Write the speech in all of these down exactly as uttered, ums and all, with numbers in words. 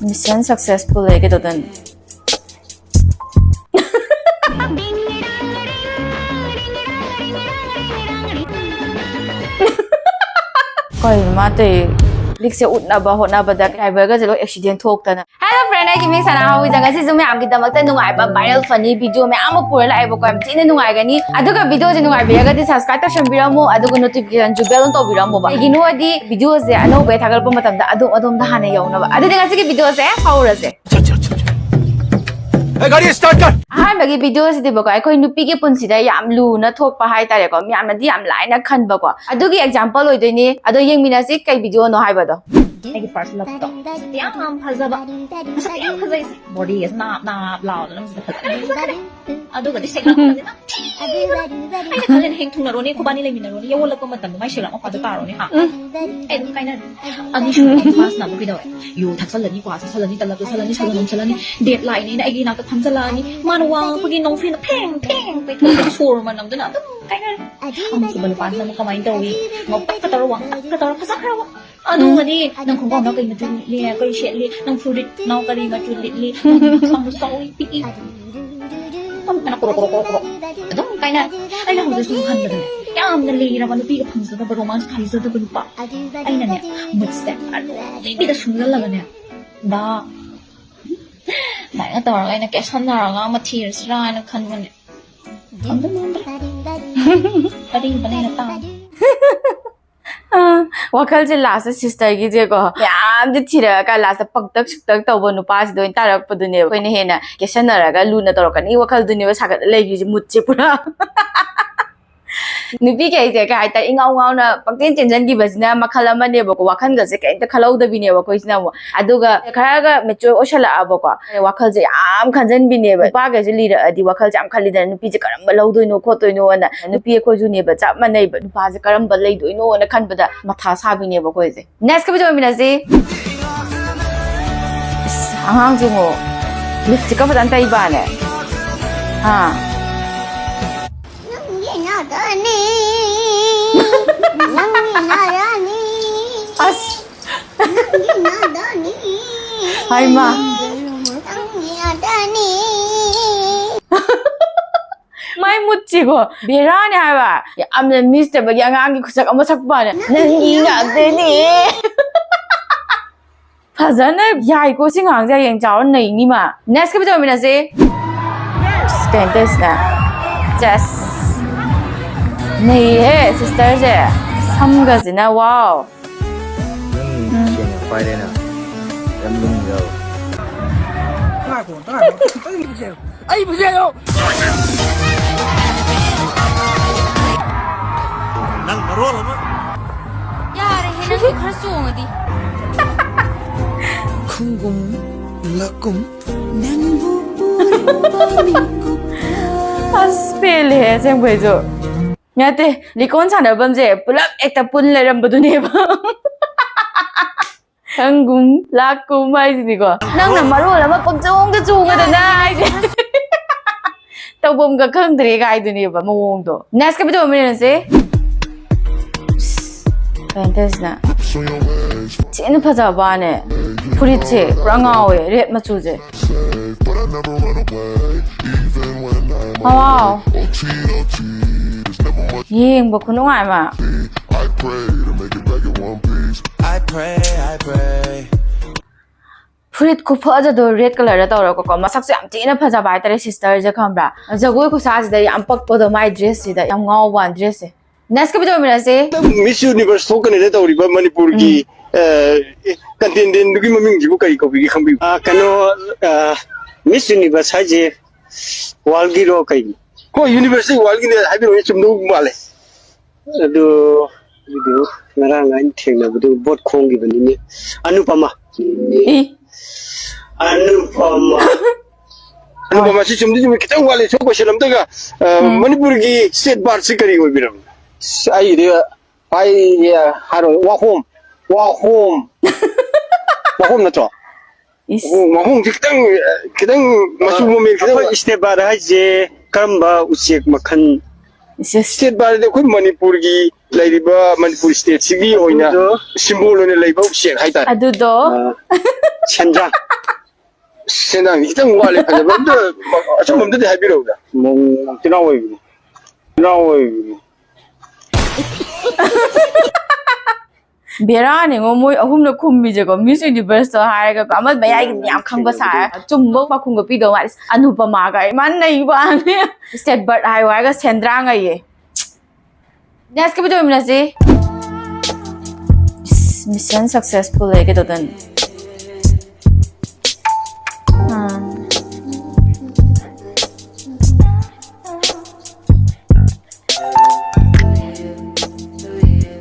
Mission successful ꯑꯩ ꯀꯩꯗꯧꯗꯣꯏꯅꯣ? ꯀꯩꯅꯣ ꯃꯥ ꯇꯧꯔꯤ? ꯂꯤꯛꯁꯦ ꯎꯠꯅꯕ ꯍꯣꯠꯅꯕꯗ driverꯒꯁꯦ ꯂꯣꯏ accident ꯊꯣꯛꯇꯅ꯫ Hello friend, ꯑꯩꯒꯤ ꯃꯤꯡ ꯁꯅꯥꯍꯧꯋꯤꯗ꯫ ꯉꯁꯤꯁꯨ ꯃꯌꯥꯝꯒꯤꯗꯃꯛꯇ ꯅꯨꯡꯉꯥꯏꯕ viral funny video ꯃꯌꯥꯝ ꯑꯃ ꯄꯨꯔ ꯂꯥꯛꯑꯦꯕꯀꯣ꯫ ꯌꯥꯝ ꯊꯤꯅ ꯅꯨꯡꯉꯥꯏꯒꯅꯤ꯫ ꯑꯗꯨꯒ videoꯁꯦ ꯅꯨꯡꯉꯥꯏꯕꯤꯔꯒꯗꯤ subscribe ꯇꯧꯁꯟꯕꯤꯔꯝꯃꯣ, ꯑꯗꯨꯒ notificationꯁꯨ bell on ꯇꯧꯕꯤꯔꯝꯃꯣꯕ꯫ ꯀꯩꯒꯤꯅꯣꯗꯤ videoꯁꯦ ꯑꯅꯧꯕ ꯊꯥꯒꯠꯂꯛꯄ ꯃꯇꯝꯗ ꯑꯗꯣꯝ ꯑꯗꯣꯝꯗ ꯍꯥꯟꯅ ꯌꯧꯅꯕ꯫ ꯑꯗꯨꯗꯤ ꯉꯁꯤꯒꯤ videoꯁꯦ ꯍꯧꯔꯁꯦ꯫ चल चल चल चल। ए, गाड़ी start कर। ꯑꯍꯥꯟꯕꯒꯤ videoꯁꯤꯗꯤꯕꯀꯣ, ꯑꯩꯈꯣꯏ ꯅꯨꯄꯤꯒꯤ ꯄꯨꯟꯁꯤꯗ ꯌꯥꯝ ꯂꯨꯅ ꯊꯣꯛꯄ ꯍꯥꯏꯇꯥꯔꯦꯀꯣ, ꯃꯌꯥꯝꯅꯗꯤ ꯌꯥꯝ ꯂꯥꯏꯅ ꯈꯟꯕꯀꯣ꯫ ꯑꯗꯨꯒꯤ example ꯑꯣꯏꯗꯣꯏꯅꯤ꯫ ꯑꯗꯣ ꯌꯦꯡꯃꯤꯟꯅꯁꯤ ꯀꯩ videoꯅꯣ ꯍꯥꯏꯕꯗꯣ꯫ ꯑꯩꯒꯤ first loveꯇꯣ ꯌꯥꯝ ꯐꯖꯕ, ꯃꯁꯛ ꯌꯥꯝ ꯐꯖꯩ꯫ Bodyꯒꯁꯦ ꯅꯥꯞ ꯅꯥꯞ ꯂꯥꯎꯗꯅ ꯃꯁꯤꯗ ꯐꯖꯅ ꯐꯖꯕꯅꯦ꯫ ꯑꯗꯨꯒꯗꯤ ꯁꯦꯛꯂꯛꯄꯗꯤ ꯅꯝꯊꯤꯕꯅ꯫ ꯑꯩꯅ ꯈꯜꯂꯦꯅꯦ, ꯍꯌꯦꯡ ꯊꯨꯡꯅꯔꯣꯅꯤ, ꯈꯣꯏꯕꯥꯅꯤ ꯂꯩꯃꯤꯟꯅꯔꯣꯅꯤ, ꯌꯧꯍꯜꯂꯛꯄ ꯃꯇꯝꯗ ꯃꯥꯏ ꯁꯦꯛꯂꯛ ꯃꯄꯥꯗꯣ ꯇꯥꯔꯣꯅꯤ ꯍꯥ꯫ ꯑꯩ ꯑꯗꯨꯝ ꯀꯥꯏꯅꯔꯦ꯫ ꯑꯅꯤꯁꯨꯕ ꯅꯨꯄꯥꯁꯤꯅ ꯑꯃꯨꯛ ꯀꯩꯗꯧꯔꯦ? ꯌꯨ ꯊꯛꯆꯜꯂꯅꯤ, ꯀ꯭ꯋꯥ ꯆꯥꯁꯜꯂꯅꯤ, ꯇꯂꯞ ꯆꯥꯁꯜꯂꯅꯤ, ꯁꯣꯗꯣ ꯅꯝꯁꯜꯂꯅꯤ, date ꯂꯥꯛꯏꯅꯦꯅ ꯑꯩꯒꯤ ꯏꯅꯥꯛꯇ ꯐꯝꯖꯜꯂꯛꯑꯅꯤ꯫ ꯃꯥꯅ ꯋꯥ ꯉꯥꯡꯉꯛꯄꯒꯤ ꯅꯣꯡꯐꯦꯟꯗ ꯐꯦꯡ ꯐꯦꯡ ꯄꯩꯊꯣꯛꯑꯒ ꯁꯣꯔ ꯃꯅꯝꯗꯨꯅ ꯑꯗꯨꯝ ꯀꯥꯏꯅꯔꯦ꯫ ꯑꯍꯨꯝꯁꯨꯕ ꯅꯨꯄꯥꯁꯤꯅ ꯑꯃꯨꯛ ꯀꯃꯥꯏꯅ ꯇꯧꯏ? ꯉꯧꯇꯛꯀ ꯇꯧꯔ ꯋꯥꯡꯇꯛꯀ ꯇꯧꯔ ꯐꯖꯈ꯭ꯔꯕ꯫ ꯑꯗꯨꯒꯗꯤ ꯅꯪ ꯈꯣꯡꯒ꯭ꯔꯥꯎꯅ ꯀꯔꯤ ꯃꯆꯨ ꯂꯤꯠꯂꯤ, ꯀꯔꯤ ꯁꯦꯠꯂꯤ, ꯅꯪ ꯐꯨꯔꯤꯠꯅ ꯀꯔꯤ ꯃꯆꯨ ꯂꯤꯠꯂꯤ, ꯅꯪ ꯍꯛꯆꯥꯡꯗꯣ ꯆꯥꯎꯏ ꯄꯤꯛꯏ꯫ ꯐꯝꯗꯅ ꯀ꯭ꯔꯣ ꯀ꯭ꯔꯣ ꯀ꯭ꯔꯣ ꯀ꯭ꯔꯣ ꯑꯗꯨꯝ ꯀꯥꯏꯅ꯫ ꯑꯩꯅ ꯍꯧꯖꯤꯛ ꯁꯨꯝ ꯈꯟꯕꯗꯅꯦ, ꯌꯥꯝꯅ ꯂꯤꯔꯕ ꯅꯨꯄꯤꯒ ꯐꯪꯖꯗꯕ, romance ꯍꯩꯖꯗꯕ ꯅꯨꯄꯥ꯫ ꯑꯩꯅꯅꯦ, ꯃꯨꯠꯁꯦ ꯑꯔꯣꯏꯕꯤꯗ ꯁꯨꯡꯖꯜꯂꯒꯅꯦ, ꯗꯥ ꯑꯗꯨꯃꯥꯏꯅ ꯇꯧꯔꯒ ꯑꯩꯅ ꯀꯦꯁꯟꯅꯔꯒ ꯑꯃ ꯊꯤꯔꯁꯤꯔꯥ ꯍꯥꯏꯅ ꯈꯟꯕꯅꯦ꯫ ꯐꯪꯗꯧ ꯃꯥꯟꯗ꯭ꯔꯦ꯫ ꯑꯔꯤꯡꯕꯅ ꯍꯦꯟꯅ ꯇꯥꯡꯉꯦ꯫ ꯑꯥ, ꯋꯥꯈꯜꯁꯦ lastꯇ sisterꯒꯤꯁꯦꯀꯣ, ꯃꯌꯥꯝꯁꯦ ꯊꯤꯔꯛꯑꯀꯥꯟ lastꯇ ꯄꯪꯇꯛ ꯁꯨꯛꯇꯛ ꯇꯧꯕ ꯅꯨꯄꯥꯁꯤꯗ ꯑꯣꯏꯅ ꯇꯥꯔꯛꯄꯗꯨꯅꯦꯕ ꯑꯩꯈꯣꯏꯅ ꯍꯦꯟꯅ ꯀꯦꯁꯟꯅꯔꯒ ꯂꯨꯅ ꯇꯧꯔꯛꯀꯅꯤ ꯋꯥꯈꯜꯗꯨꯅꯦꯕ ꯁꯥꯒꯠꯂ ꯂꯩꯈ꯭ꯔꯤꯁꯦ, ꯃꯨꯠꯁꯦ ꯄꯨꯔꯥ꯫ ꯅꯨꯄꯤꯈꯩꯁꯦ ꯀꯩ ꯍꯥꯏꯇꯥꯔꯦ, ꯏꯉꯥꯎ ꯉꯥꯎꯅ ꯄꯪꯆꯦꯟ ꯆꯦꯟꯁꯤꯟꯈꯤꯕꯁꯤꯅ ꯃꯈꯜ ꯑꯃꯅꯦꯕꯀꯣ, ꯋꯥꯈꯜꯒꯁꯦ ꯀꯩꯝꯇ ꯈꯜꯍꯧꯗꯕꯤꯅꯦꯕ ꯑꯩꯈꯣꯏꯁꯤꯅ ꯑꯃꯨꯛ꯫ ꯑꯗꯨꯒ ꯈꯔꯒ mature ꯑꯣꯏꯁꯜꯂꯛꯑꯕꯀꯣ, ꯋꯥꯈꯜꯁꯦ ꯌꯥꯝ ꯈꯟꯖꯟꯕꯤꯅꯦꯕ꯫ ꯅꯨꯄꯥꯈꯩꯁꯨ ꯂꯤꯔꯛꯑꯗꯤ ꯋꯥꯈꯜꯁꯦ ꯌꯥꯝ ꯈꯜꯂꯤꯗꯅ, ꯅꯨꯄꯤꯁꯦ ꯀꯔꯝꯕ ꯂꯧꯗꯣꯏꯅꯣ ꯈꯣꯠꯇꯣꯏꯅꯣꯅ꯫ ꯅꯨꯄꯤ ꯑꯩꯈꯣꯏꯁꯨꯅꯦꯕ, ꯆꯞ ꯃꯥꯟꯅꯩꯕ, ꯅꯨꯄꯥꯁꯦ ꯀꯔꯝꯕ ꯂꯩꯗꯣꯏꯅꯣꯅ ꯈꯟꯕꯗ ꯃꯊꯥ ꯁꯥꯕꯤꯅꯦꯕ ꯑꯩꯈꯣꯏꯁꯦ꯫ Nextꯀꯤ video ꯌꯦꯡꯃꯤꯟꯅꯁꯤ꯫ ꯏꯁ, ꯑꯉꯥꯡꯁꯤꯡꯉꯣ, lipstickꯀ ꯐꯖꯅ ꯇꯩꯕꯅꯦ꯫ ꯑꯥ꯫ ꯅꯪꯒꯤ ꯅꯥꯗꯅꯤ, ꯅꯪꯒꯤ ꯅꯥꯗꯅꯤ, ꯑꯁ꯫ ꯅꯪꯒꯤ ꯅꯥꯗꯅꯤ꯫ ꯍꯥꯏꯃ꯫ ꯅꯪꯒꯤ ꯉꯥꯛꯇꯅꯤ꯫ ꯃꯥꯏ ꯃꯨꯠꯁꯤꯀꯣ ꯕꯦꯔꯥꯅꯦ ꯍꯥꯏꯕ꯫ ꯌꯥꯝꯅ ꯃꯤꯁ ꯇꯧꯕꯒꯤ ꯑꯉꯥꯡꯒꯤ ꯈꯨꯁꯛ ꯑꯃ ꯁꯛꯄꯅꯦ꯫ ꯅꯪꯒꯤ ꯉꯥꯛꯇꯅꯤ꯫ ꯐꯖꯅ ꯌꯥꯏꯀꯣ ꯁꯤ ꯉꯥꯡꯁꯦ, ꯍꯌꯦꯡ ꯆꯥꯎꯔ ꯅꯩꯅꯤ ꯃꯥ꯫ Next ꯀꯩ ꯇꯧꯔꯝꯃꯤꯟꯅꯁꯦ? ꯑꯁ, ꯀꯩꯅꯣ ꯇꯧꯔꯤꯁꯤꯅ꯫ Just ꯅꯩꯍꯦ sisterꯁꯦ꯫ ꯁꯝꯒꯁꯤꯅ, wow꯫ ꯅꯪ ꯎꯝ꯫ ꯁꯦꯡꯅ ꯄꯥꯏꯔꯦꯅ꯫ ꯌꯥꯝ ꯂꯨꯝꯗ꯭ꯔꯕ? ꯉꯥꯏꯈꯣ, ꯉꯥꯏꯈꯣ꯫ ꯑꯩ ꯐꯖꯩ-, ꯑꯩ ꯐꯖꯩꯔꯣ? ꯅꯪ ꯃꯔꯣꯜ ꯑꯃ꯫ ꯌꯥꯔꯦꯍꯦ, ꯅꯪꯁꯨ ꯈꯔ ꯆꯣꯡꯉꯗꯤ꯫ ꯈꯨꯡꯒꯨꯝ ꯂꯥꯛꯀꯨꯝ꯫ ꯅꯪꯕꯨ ꯎꯔꯨꯕ ꯃꯤꯀꯨꯞꯇ꯫ ꯑꯁ, ꯄꯦꯜꯂꯦꯍꯦ, ꯑꯁꯦꯡꯕꯩꯁꯨ꯫ ꯅꯠꯇꯦ, ꯂꯤꯀꯣꯟ ꯁꯥꯟꯅꯐꯝꯁꯦ ꯄꯨꯂꯞ ꯍꯦꯛꯇ ꯄꯨꯟ ꯂꯩꯔꯝꯕꯗꯨꯅꯦꯕ꯫ ꯈꯪꯒꯨꯝ ꯂꯥꯛꯀꯨꯝ ꯍꯥꯏꯁꯤꯅꯤꯀꯣ꯫ ꯅꯪꯅ ꯃꯔꯣꯜ ꯑꯃ ꯄꯪꯆꯣꯡꯗ ꯆꯣꯡꯉꯗꯅ ꯍꯥꯏꯁꯦ꯫ ꯇꯧꯐꯝꯒ ꯈꯪꯗ꯭ꯔꯦ ꯀꯥꯏꯗꯨꯅꯦꯕ ꯃꯑꯣꯡꯗꯣ꯫ Next ꯀꯩ ꯇꯧꯔꯝꯃꯤꯟꯅꯁꯦ? ꯀꯩꯅꯣ ꯇꯧꯔꯤꯁꯤꯅ? ꯊꯤꯅ ꯐꯖꯕꯅꯦ꯫ ꯐꯨꯔꯤꯠꯁꯦ ꯄꯨꯔꯥ ꯉꯥꯎꯋꯦ, red ꯃꯆꯨꯁꯦ꯫ Wow꯫ ꯌꯦꯡꯕ ꯈꯨꯅꯨꯡꯉꯥꯏ ꯑꯃ꯫ I pray, I pray. ꯐꯨꯔꯤꯠ ꯈꯨꯐꯖꯗꯣ red colourꯗ ꯇꯧꯔꯒꯀꯣ, ꯃꯁꯛꯁꯨ ꯌꯥꯝ ꯊꯤꯅ ꯐꯖꯕ ꯍꯥꯏꯇꯥꯔꯦ sisterꯁꯦ, ꯈꯪꯕ꯭ꯔꯥ? ꯖꯒꯣꯏ ꯈꯨꯁꯥꯁꯤꯗ ꯌꯥꯝ ꯄꯛꯄꯗꯣ, ꯃꯥꯏ dressꯁꯤꯗ ꯌꯥꯝ ꯉꯥꯎꯕ ꯋꯥꯅꯤ dressꯁꯦ꯫ Next ꯀꯩ ꯇꯧꯔꯝꯃꯤꯟꯅꯁꯦ? Miss Universe ꯊꯣꯛꯀꯅꯤꯅ ꯇꯧꯔꯤꯕ ꯃꯅꯤꯄꯨꯔꯒꯤ, ꯎꯝ꯫ ꯑ, contestant ꯗꯨꯒꯤ ꯃꯃꯤꯡꯁꯤꯕꯨ ꯀꯔꯤ ꯀꯧꯕꯤꯒꯦ ꯈꯪꯕꯤꯕ꯭ꯔꯥ? ꯑ, ꯀꯩꯅꯣ, ꯑ, Miss Universe ꯍꯥꯏꯁꯦ worldꯒꯤꯔꯣ ꯀꯩꯒꯤꯅꯣ? ꯍꯣꯏ, universeꯀꯤ worldꯒꯤꯅꯦ ꯍꯥꯏꯕꯤꯔꯛꯑꯣꯅꯦ, ꯆꯨꯝꯗꯧ ꯃꯥꯜꯂꯦ꯫ ꯑꯗꯨ, ꯑꯗꯨꯗꯨ ꯉꯔꯥꯡ ꯑꯩꯅ ꯊꯦꯡꯅꯕꯗꯨ ꯕꯣꯠ ꯈꯣꯡꯈꯤꯕꯅꯤꯅꯦ꯫ ꯑꯅꯨꯄꯃꯥ꯫ ꯏ꯫ ꯑꯅꯨꯄꯃꯥ꯫ ꯑꯅꯨꯄꯃꯥ, ꯁꯤ ꯆꯨꯝꯗꯤ ꯆꯨꯝꯃꯤ, ꯈꯤꯇꯪ ꯋꯥꯠꯂꯤ꯫ ꯁꯨꯝ question ꯑꯝꯇꯒ, ꯑ, ꯎꯝ꯫ ꯃꯅꯤꯄꯨꯔꯒꯤ state birdꯁꯤ ꯀꯔꯤ ꯑꯣꯏꯕꯤꯔꯕꯅꯣ? ꯑꯁ, ꯑꯩꯒꯤꯗꯤ ꯍꯥꯏ-, ꯍꯥꯏꯔꯣꯏ, ꯋꯥꯍꯣꯝ꯫ ꯋꯥꯍꯣꯝ꯫ ꯋꯥꯍꯣꯝ ꯅꯠꯇ꯭ꯔꯣ? ꯏꯁ꯫ ꯑꯣ, ꯋꯥꯍꯣꯡꯁꯦ ꯈꯤꯇꯪ, ꯈꯤꯇꯪ ꯃꯆꯨ ꯃꯃꯦꯟ ꯈꯤꯇꯪ ꯑꯩꯈꯣꯏ state bird ꯍꯥꯏꯁꯦ ꯀꯔꯝꯕ ꯎꯆꯦꯛ ꯃꯈꯜ? ꯏꯁ, ꯏꯁ꯫ State birdꯗꯤ ꯑꯩꯈꯣꯏ ꯃꯅꯤꯄꯨꯔꯒꯤ ꯂꯩꯔꯤꯕ ꯃꯅꯤꯄꯨꯔ ꯁ꯭ꯇꯦꯠꯁꯤꯒꯤ ꯑꯣꯏꯅ ꯑꯗꯨꯗꯣ ꯁꯤꯝꯕꯣꯜ ꯑꯣꯏꯅ ꯂꯩꯕ ꯎꯆꯦꯛ ꯍꯥꯏꯇꯥꯔꯦ꯫ ꯑꯗꯨꯗꯣ ꯑ, ꯁꯦꯟꯗ꯭ꯔꯥꯡ꯫ ꯁꯦꯟꯗ꯭ꯔꯥꯡꯗꯤ ꯈꯤꯇꯪ ꯋꯥꯠꯂꯦ ꯐꯖꯕ꯫ ꯑꯝꯇ ꯑꯆꯨꯝꯕ ꯑꯝꯇꯗꯤ ꯍꯥꯏꯕꯤꯔꯛꯎꯗ꯫ ꯃꯣꯡ ꯇꯤꯜꯍꯥꯎ ꯑꯣꯏꯕꯅꯤ꯫ ꯇꯤꯜꯍꯥꯎ ꯑꯣꯏꯕꯅꯤ꯫ ꯕꯦꯔꯥꯅꯤꯉꯣ, ꯃꯣꯏ ꯑꯍꯨꯝꯅ ꯈꯨꯝꯃꯤꯁꯦꯀꯣ, ꯃꯤꯁ ꯌꯨꯅꯤꯚꯔꯁꯇꯣ ꯍꯥꯏꯔꯒ ꯑꯃ ꯃꯌꯥꯏꯒꯤ ꯌꯥꯝ ꯈꯪꯕ ꯁꯥꯔ, ꯑꯆꯨꯝꯕ ꯄꯥꯎꯈꯨꯝꯒ ꯄꯤꯗꯧ ꯃꯥꯜꯂꯦ꯫ ꯑꯅꯨꯄꯃꯥꯒ ꯏꯃꯥꯟ ꯅꯩꯕ ꯋꯥꯅꯤ꯫ ꯁ꯭ꯇꯦꯠ ꯕꯔꯠ ꯍꯥꯏꯌꯨ ꯍꯥꯏꯔꯒ ꯁꯦꯟꯗ꯭ꯔꯥꯡ ꯍꯥꯏꯌꯦ꯫ ꯅꯦꯛꯁꯀꯤ ꯚꯤꯗꯤꯑꯣ ꯌꯦꯡꯃꯤꯟꯅꯁꯤ꯫ ꯃꯤꯁꯟ ꯁꯛꯁꯦꯁꯐꯨꯜ ꯍꯥꯏꯒꯦ ꯇꯧꯗꯅ꯫ ꯑꯥ꯫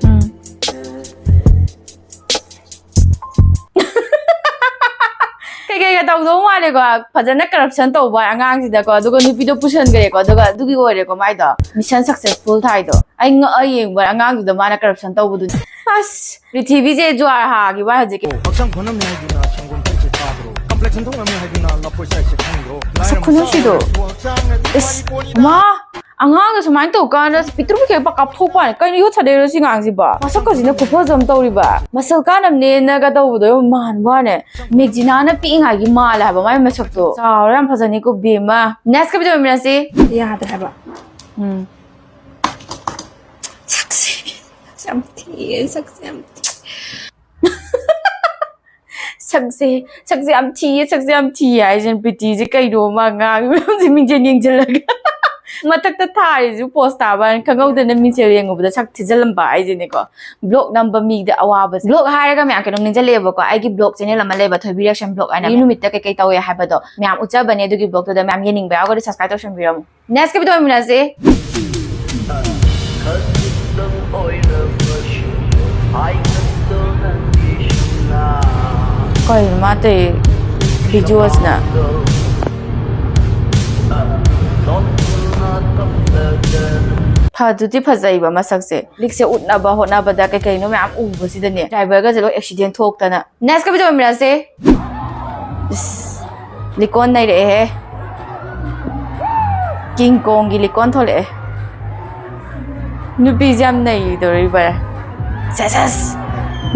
ꯎꯝ꯫ ꯀꯩꯀꯩꯒ ꯇꯧꯗꯧ ꯃꯥꯜꯂꯦꯀꯣ? ꯐꯖꯅ ꯀꯔꯞꯁꯟ ꯇꯧꯕ ꯑꯉꯥꯡꯁꯤꯗꯀꯣ, ꯑꯗꯨꯒ ꯅꯨꯄꯤꯗꯣ ꯄꯨꯁꯟꯈ꯭ꯔꯦꯀꯣ, ꯑꯗꯨꯒ ꯑꯗꯨꯒꯤ ꯑꯣꯏꯔꯦꯀꯣ ꯃꯥꯏꯗꯣ꯫ ꯃꯤꯁꯟ ꯁꯛꯁꯦꯁꯐꯨꯜ ꯊꯥꯏꯗꯣ꯫ ꯑꯩ ꯉꯛꯑ ꯌꯦꯡꯕ ꯑꯉꯥꯡꯗꯨꯗ ꯃꯥꯅ ꯀꯔꯞꯁꯟ ꯇꯧꯕꯗꯨꯗꯤ꯫ ꯑꯁ, ꯄ꯭ꯔꯤꯊꯤꯕꯤꯁꯦ ꯖ꯭ꯋꯥꯔ ꯍꯥꯒꯤꯕ ꯍꯧꯖꯤꯛꯀꯤ꯫ ꯍꯛꯆꯥꯡ ꯐꯅꯕꯅꯤ ꯍꯥꯏꯗꯨꯅ ꯁꯪꯒꯣꯝ ꯊꯛꯏꯁꯦ ꯇꯥꯕ꯭ꯔꯣ? ꯀꯝꯄ꯭ꯂꯦꯛꯁꯟ ꯊꯣꯛꯅꯕꯅꯤ ꯍꯥꯏꯗꯨꯅ ꯂꯐꯣꯏ ꯆꯥꯏꯁꯦ ꯈꯪꯗ꯭ꯔꯣ? ꯃꯁꯛ ꯈꯨꯅꯨꯡꯁꯤꯗꯣ꯫ ꯏꯁ, ꯃꯥ ꯑꯉꯥꯡꯗꯣ ꯁꯨꯃꯥꯏꯅ ꯇꯧ ꯀꯥꯟꯗ ꯄꯤꯛꯇ꯭ꯔꯨ ꯄꯤꯛꯈꯩ ꯄ ꯀꯥꯞꯊꯣꯛꯄ ꯋꯥꯅꯤ꯫ ꯀꯩꯅꯣ ꯌꯣꯠ ꯁꯥꯗꯩꯔꯣ ꯁꯤ ꯑꯉꯥꯡꯁꯤꯕꯣ? ꯃꯁꯛꯀꯁꯤꯅ ꯈꯨꯐꯖ ꯑꯃ ꯇꯧꯔꯤꯕ꯫ ꯃꯁꯜ ꯀꯥꯟꯅꯕꯅꯦꯅꯒ ꯇꯧꯕꯗꯣ ꯌꯥꯝ ꯃꯥꯟꯕ ꯋꯥꯅꯦ꯫ ꯃꯦꯛꯖꯤꯅꯥꯅ ꯄꯤꯛꯏꯉꯥꯏꯒꯤ ꯃꯥꯜꯂꯦ ꯍꯥꯏꯕ ꯃꯥꯏ ꯃꯁꯛꯇꯣ꯫ ꯆꯥꯎꯔ ꯌꯥꯝ ꯐꯖꯅꯤꯀꯣ ꯕꯦꯝꯃ꯫ ꯅꯦꯛꯁꯀ ꯚꯤꯗꯤꯑꯣ ꯌꯦꯡꯃꯤꯟꯅꯁꯤ꯫ ꯌꯥꯗ꯭ꯔꯦ ꯍꯥꯏꯕ꯫ ꯎꯝ꯫ ꯁꯛꯁꯦ, ꯁꯛꯁꯦ ꯌꯥꯝ ꯊꯤꯌꯦ, ꯁꯛꯁꯦ ꯌꯥꯝ ꯊꯤ꯫ ꯁꯛꯁꯦ, ꯁꯛꯁꯦ ꯌꯥꯝ ꯊꯤꯌꯦ, ꯁꯛꯁꯦ ꯌꯥꯝ ꯊꯤꯌꯦ ꯍꯥꯏꯁꯤꯅ ꯄ꯭ꯔꯤꯇꯤꯁꯦ ꯀꯩꯅꯣ ꯃꯥ ꯉꯥꯡꯉꯤ ꯃꯌꯥꯝꯁꯦ ꯃꯤꯡꯁꯦꯜ ꯌꯦꯡꯁꯤꯜꯂꯒ꯫ ꯃꯊꯛꯇ ꯊꯥꯔꯤꯁꯨ ꯄꯣꯁ ꯇꯥꯕ ꯍꯥꯏꯅ ꯈꯪꯍꯧꯗꯅ ꯃꯤꯡꯁꯦꯜ ꯌꯦꯡꯉꯨꯕꯗ ꯁꯛ ꯊꯤꯖꯤꯜꯂꯝꯕ ꯍꯥꯏꯁꯤꯅꯦꯀꯣ꯫ ꯕ꯭ꯂꯣꯛ ꯅꯝꯕ ꯃꯤꯗ ꯑꯋꯥꯕꯁꯦ꯫ ꯕ꯭ꯂꯣꯛ ꯍꯥꯏꯔꯒ ꯃꯌꯥꯝ ꯀꯩꯅꯣꯝ ꯅꯤꯡꯁꯤꯜꯂꯛꯑꯦꯕꯀꯣ꯫ ꯑꯩꯒꯤ ꯕ꯭ꯂꯣꯛ ꯆꯦꯅꯦꯜ ꯑꯃ ꯂꯩꯕ, ꯊꯣꯏꯕꯤ ꯔꯤꯌꯦꯛꯁꯟ ꯕ꯭ꯂꯣꯛ ꯍꯥꯏꯅ꯫ ꯅꯨꯃꯤꯠꯇ ꯀꯩꯀꯩ ꯇꯧꯋꯦ ꯍꯥꯏꯕꯗꯣ ꯃꯌꯥꯝ ꯎꯠꯆꯕꯅꯦ ꯑꯗꯨꯒꯤ ꯕ꯭ꯂꯣꯛꯇꯨꯗ꯫ ꯃꯌꯥꯝ ꯌꯦꯡꯅꯤꯡꯕ ꯌꯥꯎꯔꯒꯗꯤ ꯁꯕꯁꯀ꯭ꯔꯥꯏꯕ ꯇꯧꯁꯟꯕꯤꯔꯝꯃꯣ꯫ ꯅꯦꯛꯁꯀꯤ ꯚꯤꯗꯤꯑꯣ ꯌꯦꯡꯃꯤꯟꯅꯁꯤ꯫ ꯀꯩꯅꯣ ꯃꯥ ꯇꯧꯔꯤ ꯚꯤꯖꯨꯋꯜꯁꯅ? ꯐꯗꯨꯗꯤ ꯐꯖꯩꯕ ꯃꯁꯛꯁꯦ꯫ ꯂꯤꯛꯁꯦ ꯎꯠꯅꯕ ꯍꯣꯠꯅꯕꯗ ꯀꯩ ꯀꯩꯅꯣ ꯃꯌꯥꯝ ꯎꯕꯁꯤꯗꯅꯦ, ꯗ꯭ꯔꯥꯏꯚꯔꯒꯁꯦ ꯂꯣꯏ ꯑꯦꯛꯁꯤꯗꯦꯟ ꯊꯣꯛꯇꯅ꯫ ꯅꯦꯛꯁꯀ ꯚꯤꯗꯤꯑꯣ ꯌꯦꯡꯃꯤꯟꯅꯁꯦ꯫ ꯏꯁ, ꯂꯤꯀꯣꯟ ꯅꯩꯔꯛꯑꯦꯍꯦ꯫ ꯀꯤꯡ ꯀꯣꯡꯒꯤ ꯂꯤꯀꯣꯟ ꯊꯣꯛꯂꯛꯑꯦ꯫ ꯅꯨꯄꯤꯁꯦ ꯌꯥꯝ ꯅꯩꯗꯣꯔꯤꯕ꯭ꯔꯥ? ꯁꯦꯁ, ꯁꯦꯁ!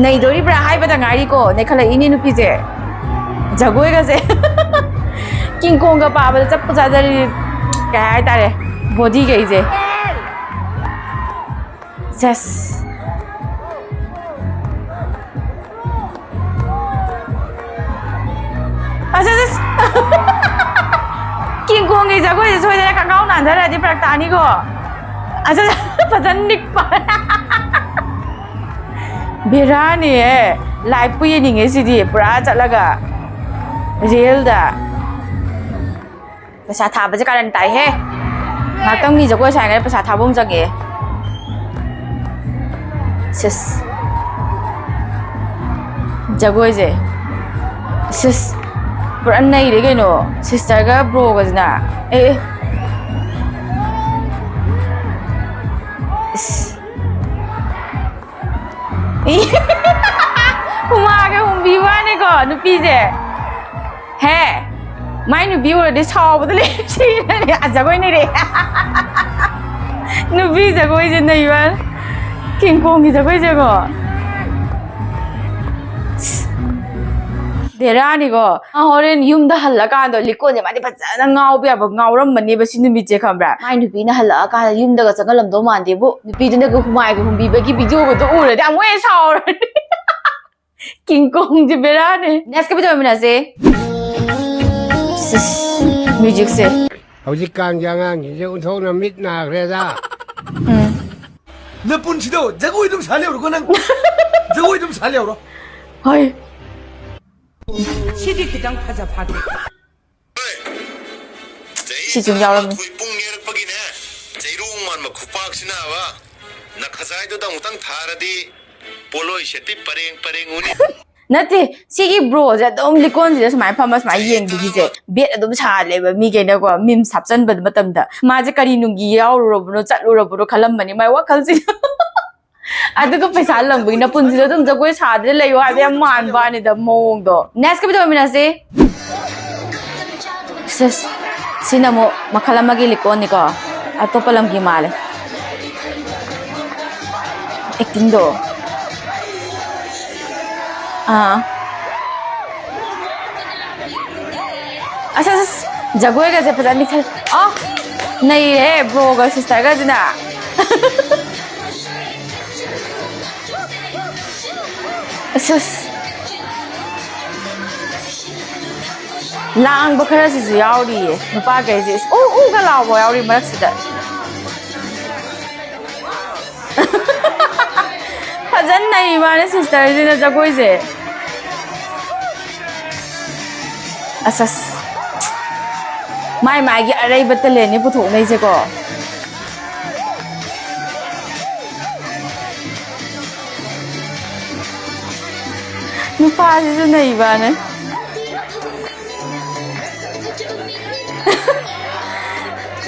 ꯅꯩꯗꯣꯔꯤꯕ꯭ꯔꯥ ꯍꯥꯏꯕꯗ ꯉꯥꯏꯔꯤꯀꯣ, ꯅꯩꯈꯠꯂꯛꯏꯅꯦ ꯅꯨꯄꯤꯁꯦ꯫ ꯖꯒꯣꯏꯒꯁꯦ꯫ ꯀꯤꯡ ꯀꯣꯡꯒ ꯄꯥꯕꯗ ꯆꯞꯄꯨ ꯆꯥꯖꯔꯤ꯫ ꯀꯩ ꯍꯥꯏꯇꯥꯔꯦ, ꯕꯣꯗꯤꯒꯩꯁꯦ꯫ ꯁꯦꯁ꯫ ꯑꯁ, ꯑꯁ, ꯑꯁ꯫ ꯀꯤꯡ ꯀꯣꯡꯒꯤ ꯖꯒꯣꯏꯁꯦ ꯁꯣꯏꯗꯅ ꯈꯪꯒꯥꯎ ꯅꯥꯟꯊꯔꯗꯤ ꯐꯔꯛ ꯇꯥꯅꯤꯀꯣ꯫ ꯑꯁ, ꯐꯖꯅ ꯅꯤꯛꯄ꯫ ꯕꯦꯔꯥꯅꯤꯍꯦ꯫ Live ꯄꯨ ꯌꯦꯡꯅꯤꯡꯉꯦ ꯁꯤꯗꯤ, ꯄꯨꯔꯥ ꯆꯠꯂꯒ real ꯗ꯫ ꯄꯩꯁꯥ ꯊꯥꯕꯁꯦ ꯀꯥꯔꯟ ꯇꯥꯏꯍꯦ꯫ ꯉꯥꯛꯇꯪꯒꯤ ꯖꯒꯣꯏ ꯁꯥꯏꯉꯩꯗ ꯄꯩꯁꯥ ꯊꯥꯕ ꯑꯃ ꯆꯪꯉꯛꯑꯦ꯫ ꯁꯤꯁ꯫ ꯖꯒꯣꯏꯁꯦ꯫ ꯁꯤꯁ꯫ ꯄꯨꯔꯥ ꯅꯩꯔꯦ ꯀꯩꯅꯣ꯫ Sister ꯒ bro ꯒꯁꯤꯅ꯫ ꯑꯦ, ꯑꯦ꯫ ꯏꯁ꯫ ꯍꯨꯃꯥꯒ ꯍꯨꯝꯕꯤ ꯋꯥꯅꯤꯀꯣ ꯅꯨꯄꯤꯁꯦ꯫ ꯍꯦ, ꯃꯥꯏ ꯅꯨꯄꯤ ꯎꯔꯗꯤ ꯁꯥꯎꯕꯗ ꯂꯩ ꯁꯤꯔꯅꯤ꯫ ꯑ, ꯖꯒꯣꯏ ꯅꯩꯔꯛꯑꯦ꯫ ꯅꯨꯄꯤ ꯖꯒꯣꯏꯁꯦ ꯅꯩꯕ꯫ ꯀꯤꯡ ꯀꯣꯡꯒꯤ ꯖꯒꯣꯏꯁꯦꯀꯣ꯫ ꯕꯦꯔꯥꯅꯤꯀꯣ꯫ ꯃꯥ ꯍꯣꯔꯦꯟ ꯌꯨꯝꯗ ꯍꯜꯂꯀꯥꯟꯗ ꯂꯤꯀꯣꯟꯁꯦ ꯃꯥꯗꯤ ꯐꯖꯅ ꯉꯥꯎꯕ ꯌꯥꯕ ꯉꯥꯎꯔꯝꯃꯅꯦꯕ ꯁꯤ ꯅꯨꯃꯤꯠꯁꯦ, ꯈꯪꯕ꯭ꯔꯥ? ꯃꯥꯏ ꯅꯨꯄꯤꯅ ꯍꯜꯂꯛꯑꯀꯥꯟꯗ ꯌꯨꯝꯗꯒ ꯆꯪꯍꯜꯂꯝꯗꯧ ꯃꯥꯟꯗꯦꯕꯨ꯫ ꯅꯨꯄꯤꯗꯨꯅꯒ ꯍꯨꯃꯥꯏꯒ ꯍꯨꯝꯕꯤꯕꯒꯤ video ꯒꯗꯣ ꯎꯔꯗꯤ ꯑꯃꯨꯛ ꯍꯦꯟꯅ ꯁꯥꯎꯔꯅꯤ꯫ ꯀꯤꯡ ꯀꯣꯡꯁꯦ ꯕꯦꯔꯥꯅꯦ꯫ Next ꯀ video ꯇꯧꯃꯤꯟꯅꯁꯦ꯫ ꯁꯤꯁ, music ꯁꯦ꯫ ꯍꯧꯖꯤꯛꯀꯥꯟꯒꯤ ꯑꯉꯥꯡꯁꯤꯡꯁꯦ ꯑꯣꯟꯊꯣꯛꯅ ꯃꯤꯠ ꯅꯥꯈ꯭ꯔꯦꯗ꯫ ꯎꯝ꯫ ꯅꯄꯨꯟꯁꯤꯗꯣ ꯖꯒꯣꯏ ꯑꯗꯨꯝ ꯁꯥ ꯂꯩꯍꯧꯔꯣꯀꯣ ꯅꯪ꯫ ꯖꯒꯣꯏ ꯑꯗꯨꯝ ꯁꯥ ꯂꯩꯍꯧꯔꯣ꯫ ꯍꯣꯏ꯫ ꯁꯤꯗꯤ ꯈꯤꯇꯪ ꯐꯖ ꯐꯥꯠꯇꯦ꯫ ꯁꯤ ꯁꯨꯝ ꯌꯥꯎꯔꯝꯃꯤ꯫ ꯆꯍꯤ ꯇꯔꯥꯃꯥꯊꯣꯏ ꯄꯨꯡ ꯌꯩꯔꯛꯄꯒꯤꯅꯦ, ꯆꯩꯔꯣꯡ ꯃꯥꯟꯕ ꯈꯨꯄꯥꯛꯁꯤꯅꯕ ꯅꯈꯖꯥꯏꯗꯨꯗ ꯑꯃꯨꯛꯇꯪ ꯊꯥꯔꯗꯤ ꯄꯣꯠꯂꯣꯏ ꯁꯦꯠꯄꯤ ꯄꯔꯦꯡ ꯄꯔꯦꯡ ꯎꯅꯤ꯫ ꯅꯠꯇꯦ, ꯁꯤꯒꯤ bro ꯁꯦ ꯑꯗꯨꯝ ꯂꯤꯀꯣꯟꯁꯤꯗ ꯁꯨꯃꯥꯏꯅ ꯐꯝꯃ ꯁꯨꯃꯥꯏꯅ ꯌꯦꯡꯕꯤꯒꯤꯁꯦ꯫ Bet ꯑꯗꯨꯝ ꯁꯥꯍꯜꯂꯦꯕ ꯃꯤꯈꯩꯅꯀꯣ, memes ꯍꯥꯞꯆꯟꯕ ꯃꯇꯝꯗ꯫ ꯃꯥꯁꯦ ꯀꯔꯤ ꯅꯨꯡꯒꯤ ꯌꯥꯎꯔꯨꯔꯕꯅꯣ, ꯆꯠꯂꯨꯔꯕꯅꯣ ꯈꯜꯂꯝꯕꯅꯤ ꯃꯥꯏ ꯋꯥꯈꯜꯁꯤꯗ꯫ ꯑꯗꯨꯒ ꯄꯩꯁꯥ ꯂꯝꯕꯒꯤ ꯅꯄꯨꯟꯁꯤꯗ ꯑꯗꯨꯝ ꯖꯒꯣꯏ ꯁꯥꯗꯅ ꯂꯩꯌꯣ ꯍꯥꯏꯕ ꯌꯥꯝ ꯃꯥꯟꯕ ꯋꯥꯅꯤꯗ ꯃꯑꯣꯡꯗꯣ꯫ Next ꯀ video ꯇꯧꯃꯤꯟꯅꯁꯤ꯫ ꯁꯤꯁ, ꯁꯤꯅ ꯑꯃꯨꯛ ꯃꯈꯜ ꯑꯃꯒꯤ ꯂꯤꯀꯣꯟꯅꯤꯀꯣ, ꯑꯇꯣꯞꯄ ꯂꯝꯒꯤ ꯃꯥꯜꯂꯦ꯫ ꯑꯦꯛꯇꯤꯡꯗꯣ꯫ ꯑꯥ꯫ ꯑꯁ ꯑꯁ ꯑꯁ, ꯖꯒꯣꯏꯒꯁꯦ ꯐꯖꯅ ꯂꯤꯊꯣꯏ꯫ ꯑ꯫ ꯅꯩꯔꯦ ꯕ꯭ꯔꯣꯒ ꯁꯤꯁꯇꯔꯒꯁꯤꯅ꯫ ꯑꯁ ꯑꯁ꯫ ꯂꯥꯡꯕ ꯈꯔꯁꯤꯁꯨ ꯌꯥꯎꯔꯤꯌꯦ ꯅꯨꯄꯥꯈꯩꯁꯦ꯫ ꯏꯁ, ꯎ ꯎꯒ ꯂꯥꯎꯕ ꯌꯥꯎꯔꯤ ꯃꯔꯛꯁꯤꯗ꯫ ꯐꯖꯅ ꯅꯩ ꯃꯥꯅꯦ ꯁꯤꯁꯇꯔꯁꯤꯅ ꯖꯒꯣꯏꯁꯦ꯫ ꯑꯁ ꯑꯁ꯫ ꯃꯥꯏ ꯃꯥꯏꯒꯤ ꯑꯔꯩꯕ ꯇꯦꯂꯦꯟꯅꯤ ꯄꯨꯊꯣꯛꯅꯩꯁꯦꯀꯣ꯫ ꯅꯨꯄꯥꯁꯤꯁꯨ ꯅꯩꯕꯅꯦ꯫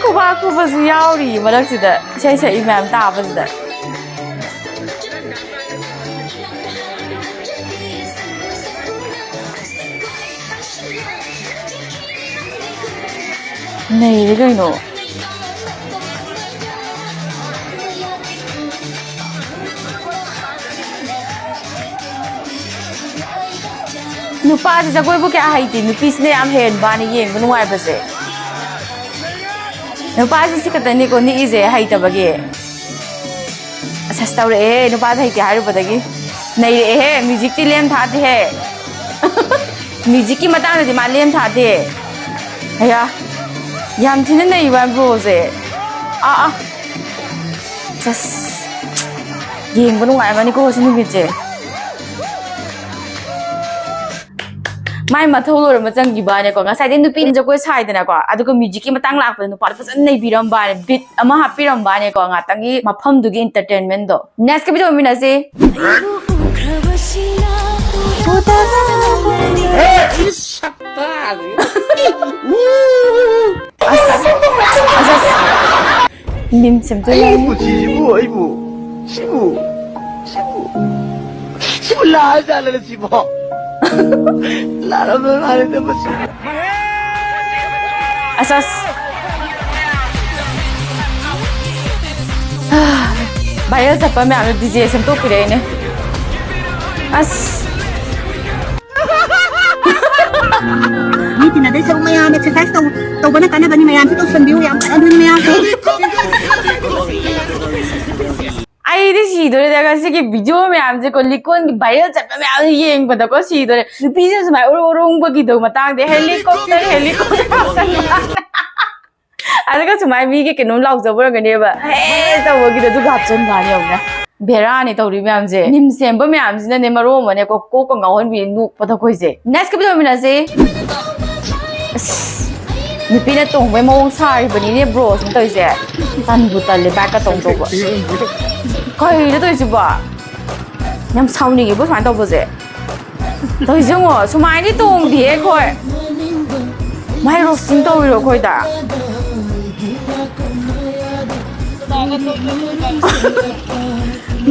ꯈꯨꯕꯥꯛ ꯈꯨꯕꯁꯨ ꯌꯥꯎꯔꯤ ꯃꯔꯛꯁꯤꯗ, ꯏꯁꯩ ꯁꯛꯏ ꯃꯌꯥꯝ ꯇꯥꯕꯁꯤꯗ꯫ ꯅꯩꯔꯦ ꯀꯩꯅꯣ꯫ ꯅꯨꯄꯥꯁꯦ ꯖꯒꯣꯏꯕꯨ ꯀꯌꯥ ꯍꯩꯇꯦ, ꯅꯨꯄꯤꯁꯤꯅ ꯌꯥꯝ ꯍꯦꯟꯕꯅꯤ ꯌꯦꯡꯕ ꯅꯨꯡꯉꯥꯏꯕꯁꯦ꯫ ꯅꯨꯄꯥꯁꯦ ꯁꯤ ꯈꯛꯇꯅꯤꯀꯣ ꯅꯤꯛꯏꯁꯦ ꯍꯩꯇꯕꯒꯤ꯫ ꯑꯁ, ꯑꯁ, ꯇꯧꯔꯛꯑꯦꯍꯦ, ꯅꯨꯄꯥꯁꯦ ꯍꯩꯇꯦ ꯍꯥꯏꯔꯨꯕꯗꯒꯤ꯫ ꯅꯩꯔꯛꯑꯦꯍꯦ, ꯃ꯭ꯌꯨꯖꯤꯛꯇꯤ ꯂꯦꯝ ꯊꯥꯗꯦꯍꯦ꯫ ꯃ꯭ꯌꯨꯖꯤꯛꯀꯤ ꯃꯇꯥꯡꯗꯗꯤ ꯃꯥ ꯂꯦꯝ ꯊꯥꯗꯦ꯫ ꯑꯌꯥ, ꯌꯥꯝ ꯊꯤꯅ ꯅꯩꯕ ꯕ꯭ꯔꯣꯁꯦ꯫ ꯑꯥ, ꯑꯥ꯫ ꯁꯁ꯫ ꯌꯦꯡꯕ ꯅꯨꯡꯉꯥꯏꯔꯝꯃꯅꯤꯀꯣ ꯁꯤ ꯅꯨꯃꯤꯠꯁꯦ꯫ ꯃꯥꯏ ꯃꯊꯧ ꯂꯣꯏꯔꯝꯕ ꯆꯪꯈꯤꯕꯅꯦꯀꯣ꯫ ꯉꯁꯥꯏꯗꯤ ꯅꯨꯄꯤꯅ ꯖꯒꯣꯏ ꯁꯥꯏꯗꯅꯀꯣ, ꯑꯗꯨꯒ ꯃ꯭ꯌꯨꯖꯤꯛꯀꯤ ꯃꯇꯥꯡ ꯂꯥꯛꯄꯗ ꯅꯨꯄꯥꯗꯣ ꯐꯖꯅ ꯅꯩꯕꯤꯔꯝꯕꯅꯦ, ꯕꯤꯠ ꯑꯃ ꯍꯥꯞꯄꯤꯔꯝꯕꯅꯦꯀꯣ, ꯉꯥꯛꯇꯪꯒꯤ ꯃꯐꯝꯗꯨꯒꯤ entertainment ꯗꯣ꯫ Next ꯀ video ꯃꯤꯟꯅꯁꯤ꯫ ꯑꯁ, ꯑꯁ, ꯑꯁ꯫ ꯃꯤꯝ ꯁꯦꯝꯗꯣꯏꯅꯦ꯫ ꯑꯩꯕꯨ ꯁꯤꯕꯨ, ꯑꯩꯕꯨ, ꯁꯤꯕꯨ, ꯁꯤꯕꯨ, ꯁꯤꯕꯨ ꯂꯥꯛꯑꯖꯥꯠꯂ ꯁꯤꯕꯣ? ꯂꯥꯛꯑꯝꯗꯧ ꯃꯥꯜꯂꯦꯗ ꯃꯁꯤ꯫ ꯑꯁ, ꯑꯁ꯫ Viral ꯆꯠꯄ ꯃꯌꯥꯝꯗꯣ DJ ꯁꯦꯝꯗꯣꯛꯄꯤꯔꯛꯏꯅꯦ꯫ ꯑꯁ꯫ ꯃꯤ ꯇꯤꯟꯅꯗꯣꯏ ꯁꯔꯨꯛ ꯃꯌꯥꯝ exercise ꯇꯧ-, ꯇꯧꯕꯅ ꯀꯥꯟꯅꯕꯅꯤ꯫ ꯃꯌꯥꯝꯁꯨ ꯇꯧꯁꯟꯕꯤꯌꯨ, ꯌꯥꯝ ꯀꯥꯟꯅꯗꯣꯏꯅꯤ ꯃꯌꯥꯝ꯫ ꯑꯩꯗꯤ ꯁꯤꯗꯣꯔꯦꯗ ꯉꯁꯤꯒꯤ video ꯃꯌꯥꯝꯁꯦꯀꯣ, ꯂꯤꯀꯣꯟꯒꯤ viral ꯆꯠꯄ ꯃꯌꯥꯝ ꯌꯦꯡꯕꯗꯀꯣ ꯁꯤꯗꯣꯔꯦ꯫ ꯅꯨꯄꯤꯁꯦ ꯁꯨꯃꯥꯏꯅ ꯎꯔꯨ ꯎꯔꯨꯡꯕꯒꯤꯗꯣ ꯃꯇꯥꯡꯗꯤ helicopter, helicopter꯫ ꯑꯗꯨꯒ ꯁꯨꯃꯥꯏꯅ ꯃꯤꯒꯤ ꯀꯩꯅꯣꯝ ꯂꯥꯎꯖꯕ ꯑꯣꯏꯔꯝꯒꯅꯦꯕ, "ꯍꯦ" ꯇꯧꯕꯒꯤꯗꯣ ꯑꯗꯨꯒ ꯍꯥꯞꯆꯟꯕ ꯋꯥꯅꯤ ꯌꯦꯡꯉꯨꯅꯦ꯫ ꯕꯦꯔꯥꯅꯤ ꯇꯧꯔꯤ ꯃꯌꯥꯝꯁꯦ꯫ Meme ꯁꯦꯝꯕ ꯃꯌꯥꯝꯁꯤꯅꯅꯦ ꯃꯔꯣꯟ ꯑꯃꯅꯦꯀꯣ, ꯀꯣꯛꯀ ꯉꯥꯎꯍꯟꯕꯤ, ꯅꯣꯛꯄꯗ ꯑꯩꯈꯣꯏꯁꯦ꯫ Next ꯀꯞ ꯇꯧꯃꯤꯟꯅꯁꯤ꯫ ꯑꯁ, ꯅꯨꯄꯤꯅ ꯇꯣꯡꯕꯩ ꯃꯑꯣꯡ ꯁꯥꯔꯤꯕꯅꯤꯅꯦ bro ꯁꯤꯅ ꯇꯧꯔꯤꯁꯦ꯫ ꯇꯟꯕꯨ ꯇꯜꯂꯦ bike ꯀ ꯇꯣꯡꯗꯧꯕ꯫ ꯀꯩꯅꯣ ꯇꯧꯔꯤꯁꯤꯕꯣ? ꯌꯥꯝ ꯁꯥꯎꯅꯤꯡꯉꯤꯕꯣ ꯁꯨꯃꯥꯏꯅ ꯇꯧꯕꯁꯦ꯫ ꯇꯧꯔꯤꯁꯦ ꯌꯦꯡꯉꯣ, ꯁꯨꯃꯥꯏꯅꯗꯤ ꯇꯣꯡꯗꯤꯌꯦ ꯑꯩꯈꯣꯏ꯫ ꯃꯥꯏ roasting ꯇꯧꯔꯤꯔꯣ ꯑꯩꯈꯣꯏꯗ?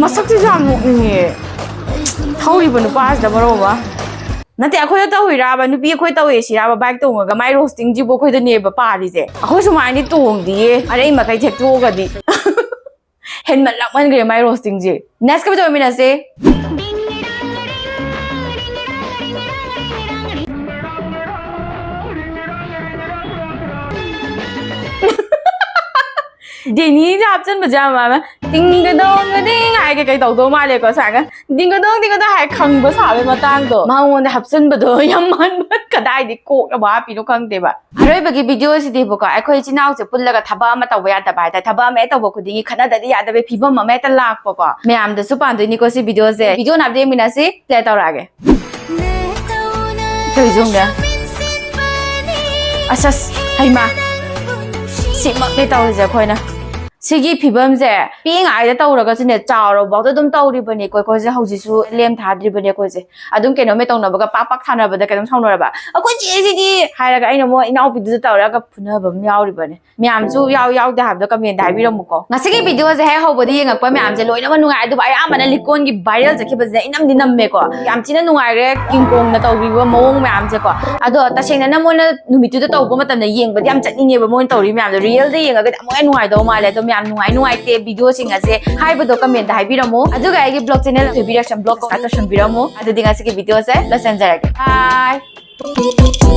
ꯃꯁꯛꯁꯤꯁꯨ ꯌꯥꯝ ꯅꯣꯛꯅꯤꯡꯉꯦ꯫ ꯊꯧꯔꯤꯕ ꯅꯨꯄꯥꯁꯤꯗ ꯃꯔꯣꯜ ꯑꯃ꯫ ꯅꯠꯇꯦ, ꯑꯩꯈꯣꯏꯗ ꯇꯧꯔꯤꯔꯕ? ꯅꯨꯄꯤ ꯑꯩꯈꯣꯏ ꯇꯧꯋꯦ ꯁꯤꯔꯕ bike ꯇꯣꯡꯉꯒ ꯃꯥꯏ roasting ꯁꯤꯕꯨ ꯑꯩꯈꯣꯏꯗꯅꯦꯕ ꯄꯥꯜꯂꯤꯁꯦ? ꯑꯩꯈꯣꯏ ꯁꯨꯃꯥꯏꯅꯗꯤ ꯇꯣꯡꯗꯤꯌꯦ, ꯑꯔꯩ ꯃꯈꯩ ꯊꯦꯛꯇꯣꯛꯑꯒꯗꯤ꯫ ꯍꯦꯟꯃꯟꯂꯛꯃꯟꯈ꯭ꯔꯦ ꯃꯥꯏ roasting ꯁꯦ꯫ Next ꯀꯞ ꯇꯧꯃꯤꯟꯅꯁꯦ꯫ ꯗꯦꯅꯤꯁꯦ ꯍꯥꯞꯆꯟꯕꯁꯦ ꯌꯥꯝ ꯃꯥꯟꯕ꯫ ꯇꯤꯡꯒꯗꯣꯡꯒꯗꯤꯡ ꯍꯥꯏ ꯀꯩꯀꯩ ꯇꯧꯗꯧ ꯃꯥꯜꯂꯦꯀꯣ ꯁꯨꯃꯥꯏꯅ꯫ ꯗꯤꯡꯒꯗꯣꯡ ꯗꯤꯡꯒꯗꯣꯡ ꯍꯥꯏ ꯈꯪꯕ ꯁꯥꯕꯩ ꯃꯇꯥꯡꯗꯣ ꯃꯉꯣꯟꯗ ꯍꯥꯞꯆꯟꯕꯗꯣ ꯌꯥꯝ ꯃꯥꯟꯕ꯫ ꯀꯗꯥꯏꯗꯩ ꯀꯣꯛꯅꯕꯨ ꯍꯥꯞꯄꯤꯅꯣ ꯈꯪꯗꯦꯕ꯫ ꯑꯔꯣꯏꯕꯒꯤ video ꯁꯤꯗꯤꯕꯀꯣ, ꯑꯩꯈꯣꯏ ꯏꯆꯤꯟ ꯏꯅꯥꯎꯁꯦ ꯄꯨꯜꯂꯒ ꯊꯕꯛ ꯑꯃ ꯇꯧꯕ ꯌꯥꯗꯕ ꯍꯥꯏꯇꯥꯔꯦ꯫ ꯊꯕꯛ ꯑꯃ ꯍꯦꯛ ꯇꯧꯕ ꯈꯨꯗꯤꯡꯒꯤ ꯈꯠꯅꯗꯗꯤ ꯌꯥꯗꯕꯒꯤ ꯐꯤꯕꯝ ꯑꯃ ꯍꯦꯛꯇ ꯂꯥꯛꯄꯀꯣ꯫ ꯃꯌꯥꯝꯗꯁꯨ ꯄꯥꯟꯗꯣꯏꯅꯤꯀꯣ ꯁꯤ video ꯁꯦ꯫ Video ꯅꯥꯞꯇ ꯌꯦꯡꯃꯤꯟꯅꯁꯤ꯫ Play ꯇꯧꯔꯛꯑꯒꯦ꯫ ꯀꯩꯁꯨꯝꯅꯦ꯫ ꯑꯁ, ꯑꯁ, ꯍꯩꯃꯥ꯫ ꯁꯤꯃꯛꯅꯦ ꯇꯧꯔꯤꯁꯦ ꯑꯩꯈꯣꯏꯅ꯫ ꯁꯤꯒꯤ ꯐꯤꯕꯝꯁꯦ ꯄꯤꯛꯏꯉꯩꯗ ꯇꯧꯔꯒꯁꯨꯅꯦ, ꯆꯥꯎꯔꯕꯐꯥꯎꯗ ꯑꯗꯨꯝ ꯇꯧꯔꯤꯕꯅꯦꯀꯣ ꯑꯩꯈꯣꯏꯁꯦ꯫ ꯍꯧꯖꯤꯛꯁꯨ ꯂꯦꯝ ꯊꯥꯗ꯭ꯔꯤꯕꯅꯦ ꯑꯩꯈꯣꯏꯁꯦ꯫ ꯑꯗꯨꯝ ꯀꯩꯅꯣꯝ ꯍꯦꯛ ꯇꯧꯅꯕꯒ ꯄꯥꯛ ꯄꯥꯛ ꯊꯥꯅꯕꯗ ꯀꯩꯅꯣꯝ ꯁꯥꯎꯅꯔꯕ, "ꯑꯩꯈꯣꯏ ꯆꯦꯁꯤꯗꯤ" ꯍꯥꯏꯔꯒ ꯑꯩꯅ ꯑꯃꯨꯛ ꯏꯅꯥꯎꯄꯤꯗꯨꯗ ꯇꯧꯔꯒ ꯐꯨꯅꯕ ꯑꯃ ꯌꯥꯎꯔꯤꯕꯅꯦ꯫ ꯃꯌꯥꯝꯁꯨ ꯌꯥꯎ ꯌꯥꯎꯗꯦ ꯍꯥꯏꯕꯗꯣ comment ꯇ ꯍꯥꯏꯕꯤꯔꯝꯃꯨꯀꯣ꯫ ꯉꯁꯤꯒꯤ video ꯁꯦ ꯍꯦꯛ ꯍꯧꯕꯗꯤ ꯌꯦꯡꯉꯛꯄ ꯃꯌꯥꯝꯁꯦ ꯂꯣꯏꯅꯃꯛ ꯅꯨꯡꯉꯥꯏ, ꯑꯗꯨꯕꯨ ꯑꯌꯥꯝꯕꯅ ꯂꯤꯀꯣꯟꯒꯤ viral ꯆꯠꯈꯤꯕꯁꯤꯅ ꯏꯅꯝꯗꯤ ꯅꯝꯃꯦꯀꯣ꯫ ꯌꯥꯝ ꯊꯤꯅ ꯅꯨꯡꯉꯥꯏꯔꯦ ꯀꯤꯡꯀꯣꯡꯅ ꯇꯧꯕꯤꯕ ꯃꯑꯣꯡ ꯃꯌꯥꯝꯁꯦꯀꯣ꯫ ꯑꯗꯣ ꯇꯁꯦꯡꯅ ꯃꯣꯏꯅ ꯅꯨꯃꯤꯠꯇꯨꯗ ꯇꯧꯕ ꯃꯇꯝꯗ ꯌꯦꯡꯕꯗꯤ ꯌꯥꯝ ꯆꯠꯅꯤꯡꯉꯦꯕ ꯃꯣꯏꯅ ꯇꯧꯔꯤ ꯃꯌꯥꯝꯗꯣ꯫ Real ꯗ ꯌꯦꯡꯉꯒꯗꯤ ꯑꯃꯨꯛ ꯍꯦꯟꯅ ꯅꯨꯡꯉꯥꯏꯗꯧ ꯃꯥꯜꯂꯦ꯫ ꯑꯗꯣ ꯌꯥꯝ ꯅꯨꯡꯉꯥꯏ ꯅꯨꯡꯉꯥꯏꯇꯦ videoꯁꯤꯡ ꯑꯁꯦ ꯍꯥꯏꯕꯗꯣ commentꯇ ꯍꯥꯏꯕꯤꯔꯝꯃꯨ꯫ ꯑꯗꯨꯒ ꯑꯩꯒꯤ vlog channel ꯊꯣꯏꯕꯤ reaction vlog ꯇꯧꯁꯟꯕꯤꯔꯝꯃꯨ꯫ ꯑꯗꯨꯗꯤ ꯉꯁꯤꯒꯤ videoꯁꯦ ꯂꯣꯏꯁꯤꯟꯖꯔꯒꯦ꯫ Bye꯫